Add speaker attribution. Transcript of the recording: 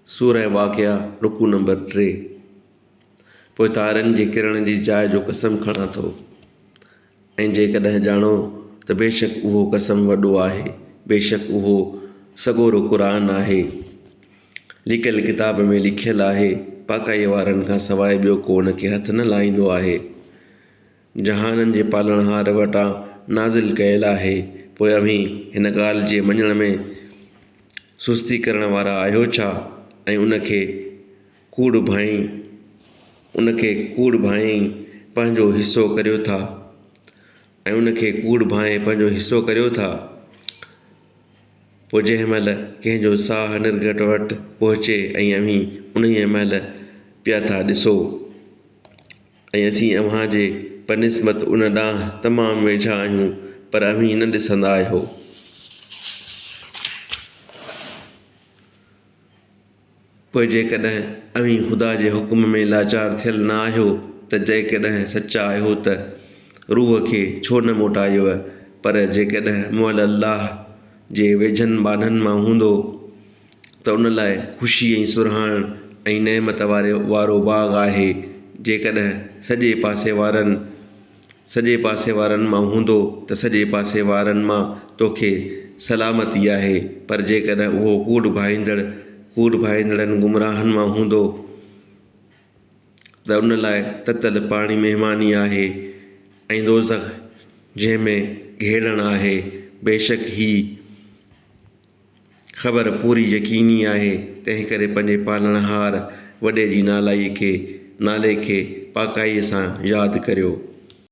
Speaker 1: سوره واقعه رڪوع نمبر 3. پوء تارن جي ڪرڻ جي جاء جو قسم کڻان ٿو ۽ جيڪڏهن ڄاڻو ته بيشڪ اهو قسم وڏو آهي، بيشڪ اهو سڳورو قرآن آهي، لڪيل ڪتاب ۾ لکيل آهي، پاڪائيء وارن کان سواء ٻيو ڪو ان کي هٿ نه لائيندو آهي. جهانن جي پالڻهار وٽان نازل ڪيل آهي، پوء اوهين هن ڳالهه جي مڃڻ ۾ سستي ڪرڻ وارا آهيو ڇا؟ ۽ ان کي ڪوڙ ڀانئي ان کي ڪوڙ ڀانئي پنهنجو حصو ڪريو ٿا ۽ ان کي ڪوڙ ڀانئي پنهنجو حصو ڪريو ٿا. پوء جنهن مهل ڪنهن جو ساهه نرگهٽ وٽ پهچي ۽ اوهين انهيء مهل پيا ٿا ڏسو. ۽ اسين اوهان جي بنسبت ان ڏانهن تمام ويجها آهيون، پر اوهين نه ڏسندا آهيو. پوء جيڪڏهن اوهين خدا جي حڪم ۾ لاچار ٿيل نه آهيو ته جيڪڏهن سچا آهيو ته روح کي ڇو نه موٽايوء؟ پر جيڪڏهن مئل الله جي ويجهن ٻانهن مان هوندو ته ان لاء خوشي ۽ سرهاڻ ۽ نعمت واري وارو باغ آهي، جيڪڏهن سڄي پاسي وارن سڄي پاسي وارن مان هوندو ته سڄي پاسي وارن مان توکي سلامتي آهي، پر جيڪڏهن اهو ڪوڙ ڀائيندڙ ڪوڙ ڀائيندڙن گمراهن مان هوندو ته ان لاء تتل پاڻي مهماني آهي ۽ دوزخ جنهن ۾ گهيڙڻ آهي، بيشڪ هي. خبر پوري يقيني آهي، تنهنڪري پنهنجي پالڻهار وڏي جي نالائي کي، نالي کي، پاڪائيء سان ياد ڪريو.